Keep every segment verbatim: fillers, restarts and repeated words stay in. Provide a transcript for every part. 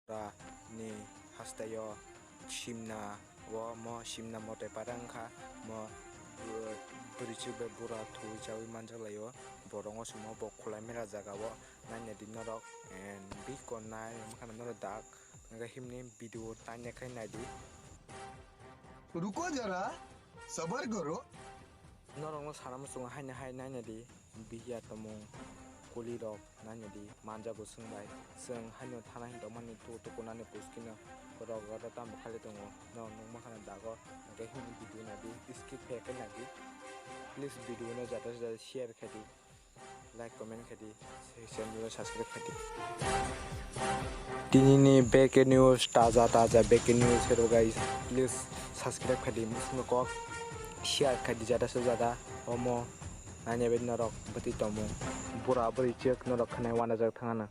Bura ni hastaio simna o mo simna mote para wngkha mo, uh, bwrwi chwk bai bura thuwi chawi manjak laio. Borok wngkha simo bo khulai mela jaga o naina di norok and bikon nai wngkha norok dak hwnkhe himni video tanya khai nai di. रुको जरा, सबर करो। Norokno sana muchungo haino hai naina di, bihiya tomung, kulirok naina di, manjago chwng bai. Chwng haino thana hin tongmani tu tukunani puskino rok rok tamo khaile tongo. Norok nukma khana dago, hwnkhe himni video naidi, skip khe khe naidi. Please video no jata jata share khaidi. Like, comment khaidi, channel subscribe khaidi. Tinini breaking news, taja taja breaking news hero guys, please subscribe khaidi. Musungno kok share khaidi jada se jada. Omo nanya bed norok beti tomo. Bura buri chek norok khanai wana jak thangana.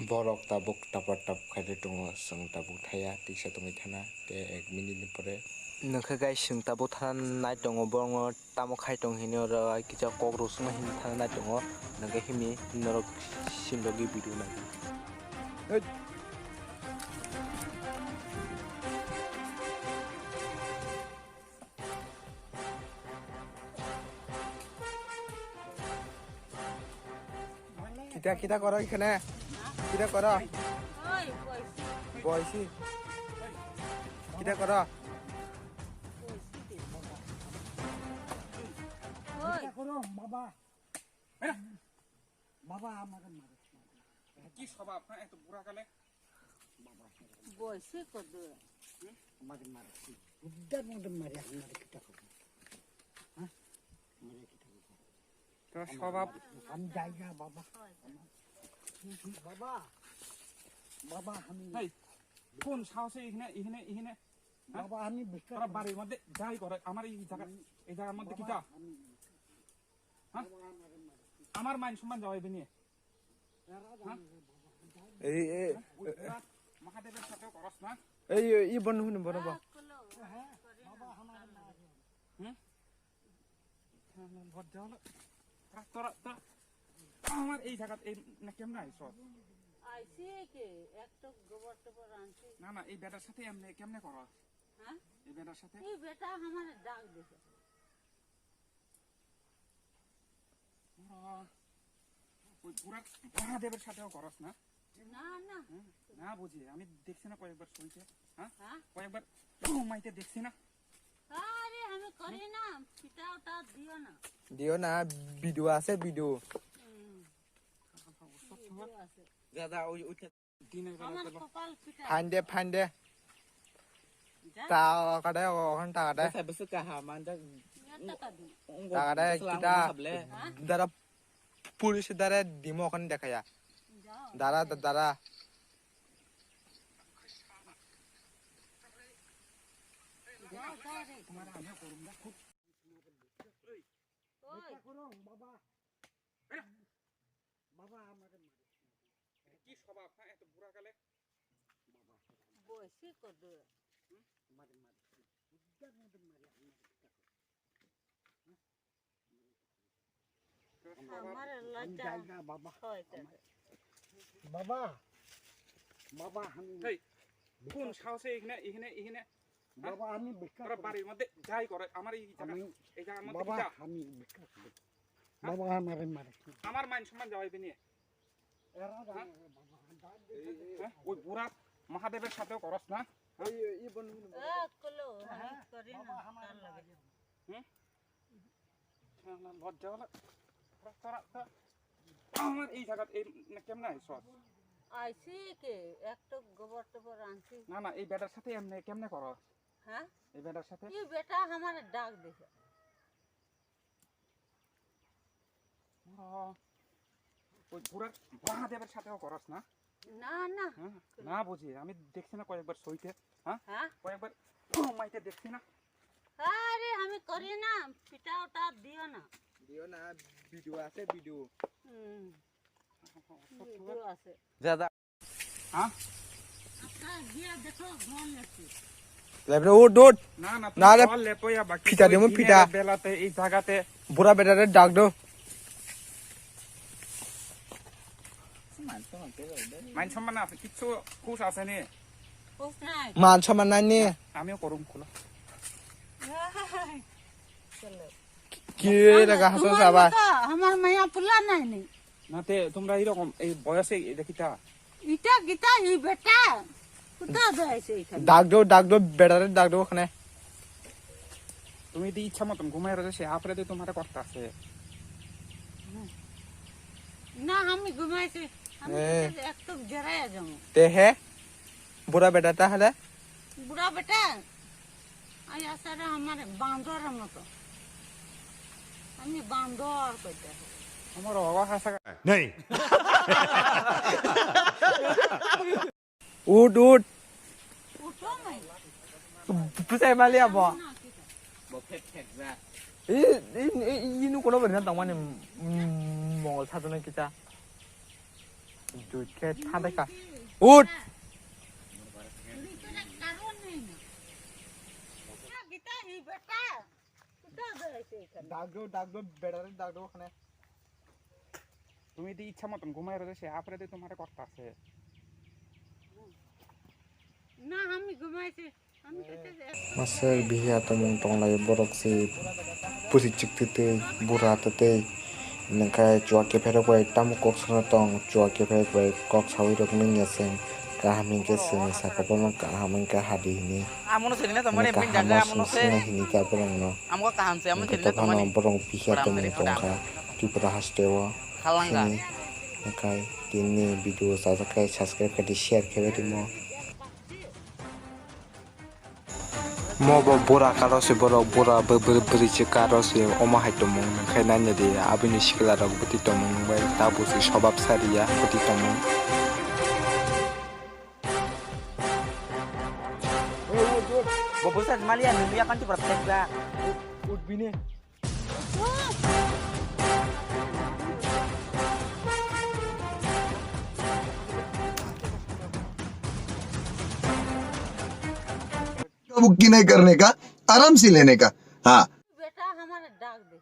Borok tabuk tapa tap khaidi tongo, chwng tabuk thaya tisa tongwi thana te ek minute ni pore. Nokhe guys, chwng tabuk thana nai tongo, borokno tamo khai tong hini oro kisa kok rwsukma hini thana nai tongo, hwnkhe himni norok sindogwi video nai. Kita, kita koro ikhene. Kita koro. Boisi. Kita koro. Oi. Kita koro, baba. Baba, amar mare. কি স্বভাব, হ্যাঁ, এত বুড়া কালে? Boisi kodo. Amar mare. Udah mau mare, amar kita kodo. Hah? Mare kita kodo. তোর স্বভাব। আমি যাই না, বাবা। বাবা। বাবা, আমি এই, কোন সাহসে এখানে, এখানে, এখানে? হ্যাঁ? বাবা, আমি বিশ্বাস তোরা করি। বাড়ির মধ্যে যাই করে, আমার এই জায়গা, এই জায়গার মধ্যে বাবা, কিটা? আমি হ্যাঁ? বাবা, আমার মারে। আমার মান সম্মান যাওয়াই বেনিয়ে। এরা হ্যাঁ? জানে রে বাবা। এই, এই, হ্যাঁ? ওই বুড়া মহাদেবের সাথেও করস না? এই, এই, এই বন্ধু হুনি বড় বা। হ্যাঁ, বাবা, আমার মারে। হুম? লজ্জা হলো। তোরা, তোরা, তোরা আমার এই জায়গাত এই না কেমনে আইছ? আইছি কি? একটু গোবর টোবর আনছি। না, না, এই বেটার সাথে এমনি কেমনে করো? হ্যাঁ? এই বেটার সাথে? এই বেটা আমার ডাক দিছে। ওরা ওই বুড়া মহাদেবের সাথেও করস না? না, না। হ্যাঁ? না বুঝি, আমি দেখছি না কয়েকবার শরীরে, হ্যাঁ? হ্যাঁ? কয়েকবার ঘুমাইতে দেখছি না? আরে, আমি করি না, পিঠা ওটা দিও না। দিও না, ভিডিও আছে, ভিডিও। হুম। ভিডিও আছে। দাদা, ওই, ওই দিনের বেলা আমার গেল। কপাল পিঠা। ফাইন দে, ফাইন দে। যা। তা ওখানে, ওখানে টাকা দে। Bwsa bwswk kaham manjak. Miya taka di. Taka dai, kita. Hah? Dara police dara dimo kan dekha ya. Jao. Dara, da-, dara. Jao, jao re. Oi. বাবা, আমাকে মারিস না। কি স্বভাব, হ্যাঁ, এত বুড়া কালে? বাবা। বয়সে কত? হুম? মারে, মারে। বুঝতে মতো মারে, আমাকে পিটা করে। হ্যাঁ? আমার আমি লজ্জা যাই না, বাবা। হয় তো। আমার বাবা, বাবা, আমি এই, কোন সাহসে এখানে, এখানে, এখানে? হ্যাঁ? বাবা, আমি ভিক্ষা তোরা করি। বাড়ির মধ্যে যাই করে, আমার এই জায়গা, আমি, এই জায়গার মধ্যে বাবা, কি যা? আমি ভিক্ষা করি। হ্যাঁ? বাবা, আমারে মারে। আমার মান সম্মান যাওয়াই বেনিয়ে। এরা জানে রে বাবা, ডাক দে। হ্যাঁ? ওই বুড়া মহাদেবের সাথেও করস না? এই, এই, এই বন্ধু, বন্ধু। এ, কলো, আমি করি না, বাবা, আমার তার লগে। হুম? শালা লজ্জা বলে। তোরা, তোরা, তোরা আমার এই জায়গাত এই, না, কেমনে আইছস? আইছি কি, একটু গোবর টোবর আনছি। না, না, এই বেটার সাথে এমনি কেমনে করস? হ্যাঁ? এই বেটার সাথে? এই বেটা আমার ডাক দিছে। ও, ওই বুড়া মহাদেবের সাথেও করস না? না, না। হ্যাঁ? না বুঝি, আমি দেখছি না কয়েকবার সইতে, হ্যাঁ? হ্যাঁ? কয়েকবার মাইতে দেখছি না। আরে, আমি করি না, পিঠা ওটা দিও না। দিও না, ভিডিও আছে, ভিডিও। হুম। ভিডিও আছে। দাদা। হ্যাঁ? আপনারা গিয়ে দেখো, ঘর লেপে। লেপে, উঠ, উঠ। না, না, না রে, ঘর লেপো ইয়া বাকি ফিটা ওই দেমু, দিনের ফিটা। বেলাতে এই জায়গাতে। বুড়া বেটারে ডাক দো। মান সম্মান আছে, কিচ্ছু হুঁশ আছে নি? হুঁশ নাই। মান সম্মান নাই নি? আমিও করুম খোলো। কি রে গা হাসো তোমার যাবা? মতো আমার মায়া পোলা নাই নি। না তে তোমরা এরকম এই বয়সে এটা কিতা? এটা কিতা এই বেটা? কোথাও যাইছে এখানে? ডাক দেও, ডাক দেও, বেটারে ডাক দেও ওখানে। তুমি যদি ইচ্ছা মতন ঘুমাই রয়েছো, সে হাফরে দিয়ে তোমার করতে আছে। না, আমি ঘুমাইছি। আমি এ। তো একটু জেরাইয়া যাবো। তে হে? বুড়া বেটা তাহলে? বুড়া বেটা? আই আসারে আমার বান্দরের মতো। আমি বান্দর কইতে। আমার বাবা হাসা নেই। উঠ, উঠ। উঠো নাই। Pusai mali abo. Bo phek phek ja. I, i, i, i, nu kono beri na tongmani, mm, mongol sato na kita. Dui khe thadai ka. Ut. Dagdo, dagdo, bedare dagdo khane. তুমি যদি ইচ্ছা মতন ঘুমাই রয়েছে, সে হাফরে দিয়ে তোমার করতে আছে। না, আমি ঘুমাইছি। Maswk bihiya tongmung tonglai borok se pusi chwk twtwi bura twtwi nangkhe chua kepherok bai tamo kok sana tong chua kepherok bai kok sawi rok nungya chwng kaham hinkhe chwng saka bono kaham hinkhe hadi hini. Amono sini na tongmani kaham sini na hini khe borokno. Amo kaham se amo sini na tongmani. Borok bihiya tongmung tongkha Tripura hasteo. Hini nangkhe tini video sajak khe subscribe khe di share khe bai timo. Mo bo bura karo se borok bura bwrwi se karo se omo hai tongmung nangkhe nanya di aboni sikla rok bwtwi tongmung bai tabuk se sobab sariya bwtwi tongmung. Bo bwsa maliya nini yakan tu bertek ba. Ut bini. वो किनाई करने का, आराम से लेने का। हाँ। बेटा हमारा डाक दे।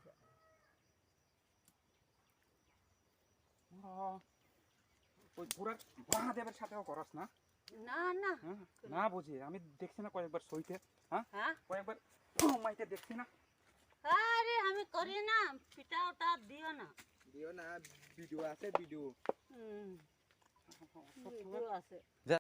ওই বুড়ার মহাদেবের সাথেও করস না? না, না। হ্যাঁ? না বুঝি, আমি দেখছি না কয়েকবার সইতে, হ্যাঁ? হ্যাঁ? কয়েকবার মাইতে দেখছি না? আরে, আমি করি না, পিটা ওটা দিও না। দিও না, ভিডিও আছে, ভিডিও। হুম, ভিডিও আছে।